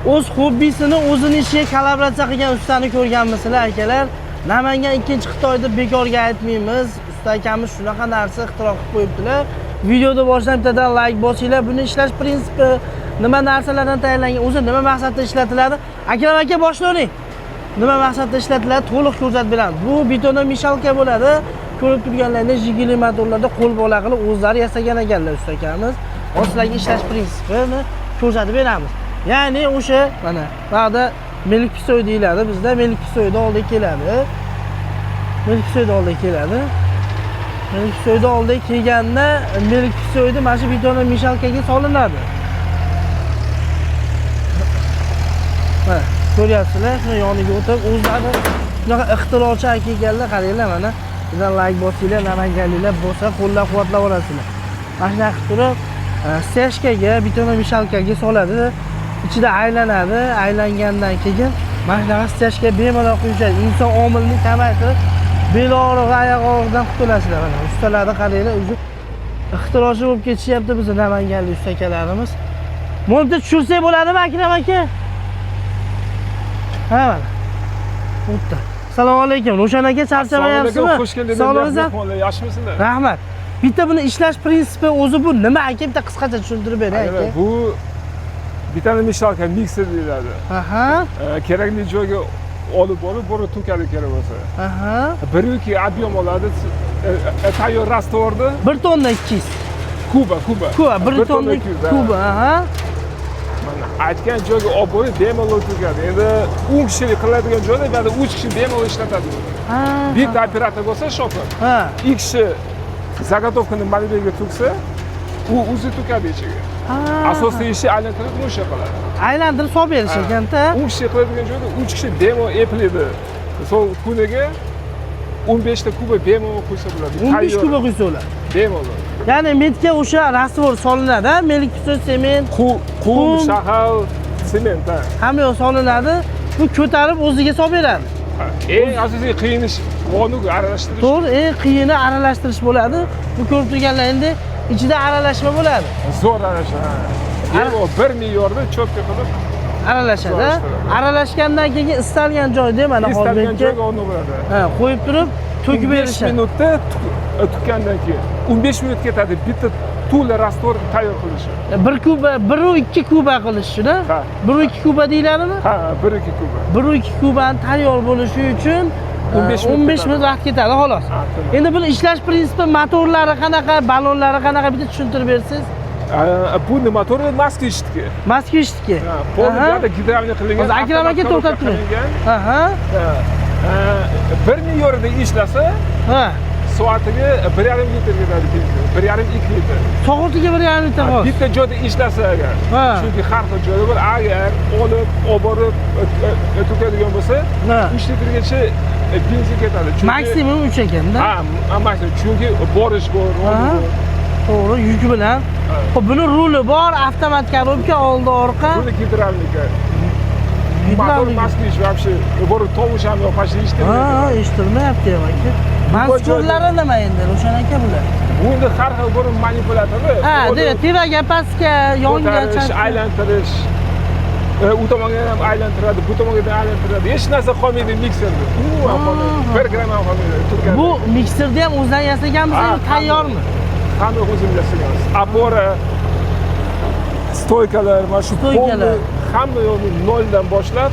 O'z hobbisini o'zini ishiga kollaboratsiya qilgan ustani ko'rganmisizlar akalar? Namangan ikkinchi Xitoy deb bekorga aytmaymiz. Usta akamiz shunaqa narsa ixtiro qilib qo'yibdilar. Videoda boshlab bittadan like bosinglar. Buni ishlash prinsipi, nima narsalardan tayyorlangan, o'zi nima maqsadda ishlatiladi? Akram aka boshlavering. Nima maqsadda ishlatiladi to'liq ko'rsatib beramiz. Bu бетономешалка bo'ladi. Ko'rib turganlaringiz Jiguli motorlarda qo'l bola qilib o'zlari yasagan ekanlar usta akamiz. Hozir sizlarga ishlash prinsipini ko'rsatib beramiz. Ya'ni o'sha mana bu yoqda мелкопесок deyiladi. Bizda мелкопесок ni oldiga keladi. Мелкопесок ni oldiga keladi. Мелкопесок ni oldiga kelganda мелкопесок ni mana shu бетономешалка ga solinadi. Mana ko'ryapsizlar, shuni yoniga o'tib o'zlari shunaqa ixtirochi aka ekanlar, qaranglar mana. Bizdan like bosinglar, namanganliklar bo'lsa qo'llab-quvvatlab olasizlar. Mana shunaqa qilib turib, стяжка ga, бетономешалка ga soladi. Ichida aylanadi, aylangandan keyin mana shunaqa стяжка bemalol quyishadi. Inson omilini kamaytirib, bel og'rig'i, oyoq og'rig'idan qutulasizlar mana. Ustalarni qaranglar, o'zi ixtirochi bo'lib ketishyapti bizni namanganlik usta akalarimiz. Buni tushirsak bo'ladimi, Akram aka? Ha mana. O'tdi. Assalomu alaykum. Ro'shan aka, charchamayapsizmi? Xush keldingiz. Sog'lig'ingiz? Mehmonlar, yaxshimisizlar? Rahmat. Bitta buni ishlash prinsipi o'zi bu nima aka? Bitta qisqacha tushuntirib bering aka. Bu бетономешалка mikser deyiladi. Aha. Kerakli joyga olib borib, borib to'kadi kerak bo'lsa. Aha. 1-2 объем oladi. Tayyor раствор ni 1 tonna 200. Kuba, kuba. Kuba, 1 tonna 200, ha. Kuba, aha. Mana aytgan joyga olib borib bemalol to'kadi. Endi 10 kishilik qiladigan joyda ba'zi 3 kishi bemalol ishlatadi. Ha. Bitta operator bo'lsa, shopir. Ha. 2 kishi заготовка ni malibega to'ksa, u o'zi to'kadi ichiga. Ha. Asosiy ishi aylantirib o'sha qiladi. Aylantirib solib berish ekanda. 10 kishi qiladigan joyda 3 kishi bemalol eplaydi. Misol kuniga 15 ta kuba bemalol quysa bo'ladi. 15 Tayyor. Kuba quysa bo'ladi. Bemalol. Ya'ni metga o'sha раствор solinadi, мелкопесок, sement, Qum, Qum. shahal, sement, ha. Hamma yoq solinadi. Bu ko'tarib o'ziga solib beradi. Ha, eng asosiy qiyin ish uni aralashtirish. To'g'ri, eng qiyini aralashtirish bo'ladi. Bu ko'rib turganlar endi ichida aralashma bo'ladi. Zo'r aralashadi. Bemalol bir me'yorni чётко qilib Aralashadi. Aralashtiradi. Aralashgandan keyin istalgan joyda mana istalgan hozir joyga uni bo'ladi. ha, qo'yib turib to'kib 15 berishadi. Minutda tukkandan keyin 15 minut ketadi bitta to'la раствор tayyor qilishi. Bir kuba, 1-2 kuba qilish uchun, Ha. 1-2 kuba deyiladimi? Ha, 1-2 kuba. 1-2 kubani tayyor bo'lishi uchun 15 minut 15 ketadi. Minut vaqt ketadi xolos. Ha, tamam. Endi buni ishlash prinsipi, motorlari qanaqa, ballonlari qanaqa bitta tushuntirib bersangiz. Buni motori Moskvichniki. Moskvichniki. Ha, полный yerda gidravlik qilingan. Hozir Akram aka avtomat to'xtab turing. qilingan. Aha. Ha. Ha, bir me'yorida ishlasa, Ha. soatiga 1,5 litr ketadi benzin. 1,5-2 litr. Soatiga 1,5 litr xolos. Bitta joyda ishlasa agar. Ha. Chunki har xil joyda bor. Agar olib, olib borib to'kadigan bo'lsa, Ha. 3 litrgacha benzin ketadi. Chunki Maksimum 3 ekanda. Ha, maksimum. Chunki borish bor, Ha. bor. To'g'ri, yuk bilan. Ha. Xo'p, buni ruli bor, avtomat korobka, oldi, orqa. Ruli gidravlika. Motor Gidravlika. Moskvich вообще borib tovush ham yo'q, почти Ha, eshitilmaydi. Eshitilmayapti ham aka. Mazkurlari nima endi, Ro'shan aka bular? Bu endi har xil bir manipulyatori. Ha, Olib demak, tepaga, pastga, yonga, ko'tarish, chapga. aylantirish. U tomonga ham aylantiradi, bu tomonga ham aylantiradi. Hech narsa qolmaydi mikserda. Umuman qolmaydi. 1 gramm ham qolmaydi. Turgan. Bu mikserni ham o'zlari yasaganmisiz Ha, yo tayyormi? Hamma o'zimiz yasaganmiz. Опора, стойка lar, mana shu Стойка lar. полный hamma yo'lni noldan boshlab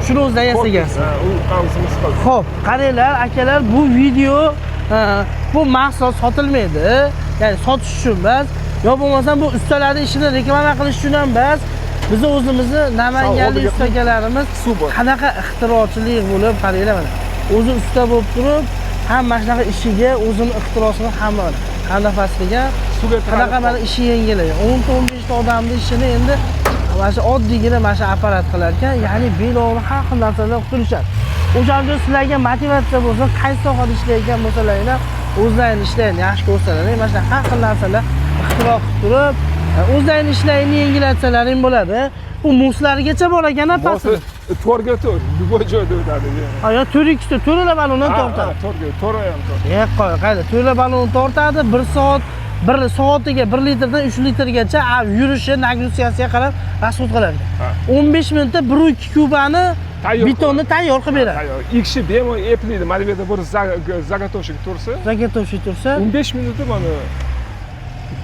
Shuni o'zlari yasagansiz. Ha, u o'zimiz qildik. Xo'p, qaranglar, akalar, bu video ha, bu mahsulot sotilmaydi. Ya'ni sotish uchun emas, yo bo'lmasam bu ustalarning ishini reklama qilish uchun ham emas. Biz o'zimizni namanganlik oldiga usta akalarimiz suv bor. Qanaqa ixtirochilik bo'lib, qaranglar mana. O'zi usta bo'lib turib, ham mana shunaqa ishiga o'zini ixtirosini hamma qanafas qilgan. Suvga Qanaqa mana ishi yengillagan. 10 ta 15 ta odamni ishini endi mana shu oddiygina mana shu apparat qilar ekan, ya'ni bel og'riq har xil narsalardan qutulishadi. O'shaning uchun sizlarga motivatsiya bo'lsin, qaysi sohada ishlayotgan bo'lsalaring ham o'zlaringni ishlaringni yaxshi ko'rsalaring, mana shu har xil narsalar ixtiro qilib turib, o'zlaringni ishlaringni yengillatsalaring bo'ladi. Bu muslarigacha bor ekan pastida. To'rga to'rt, любой joyda o'tadi. Ha, yo to'rt ikkita to'rala balondan tortadi. To'rga, to'ra ham to'rt. E, qo'y, qayda to'rala balon tortadi, 1 soat Bir soatiga 1 litrdan 3 litrgacha yurishi, нагрузка siga qarab расход qiladi. Ha. 15 minutda 1,2 kubani Tayyor betonni qiladi. Tayyor qilib beradi. Tayyor. Kishi bemalol eplaydi. Mana bu yerda bir заготовщик tursa, Заготовщик tursa, 15 minutda mana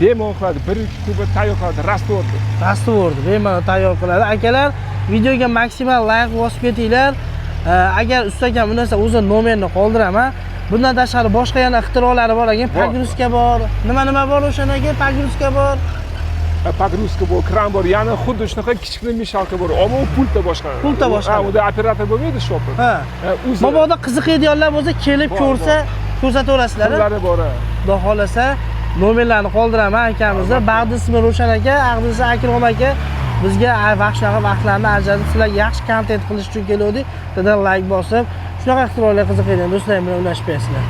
bemalol qiladi. 1-2 kuba tayyor qiladi, раствор ni. Раствор ni bemalol tayyor qiladi. Akalar, videoga maksimal layk bosib ketinglar. Agar usta akam bu narsa o'zi nomerini qoldiraman. Bundan tashqari boshqa yana ixtirolari bor ekan. Bor. Погрузка bor. Nima nima bor o'shaniki? Погрузка bor. Погрузка bor, kran bor, yana xuddi shunaqa kichkina мешалка bor. Ammo u pultda boshqaradi. Pultda boshqaradi. Ha, unda operator bo'lmaydi, shopir. Ha. Ha, o'zi Mabodo qiziqadiganlar bo'lsa, kelib Bor, ko'rsa, ko'rsataverasizlar. Pullari bor. Ha. Xudo xohlasa nomerlarni qoldiraman akamizni. Bag'di ismi Ravshan aka, Ag'disi Akrom aka bizga vaqt shunaqa vaqtlarni ajratib, sizlarga yaxshi kontent qilish uchun keluvdik. Bittadan layk bosib, shunaqa ixtirolarga qiziqadigan do'stlar bilan ulashib qo'yasizlar.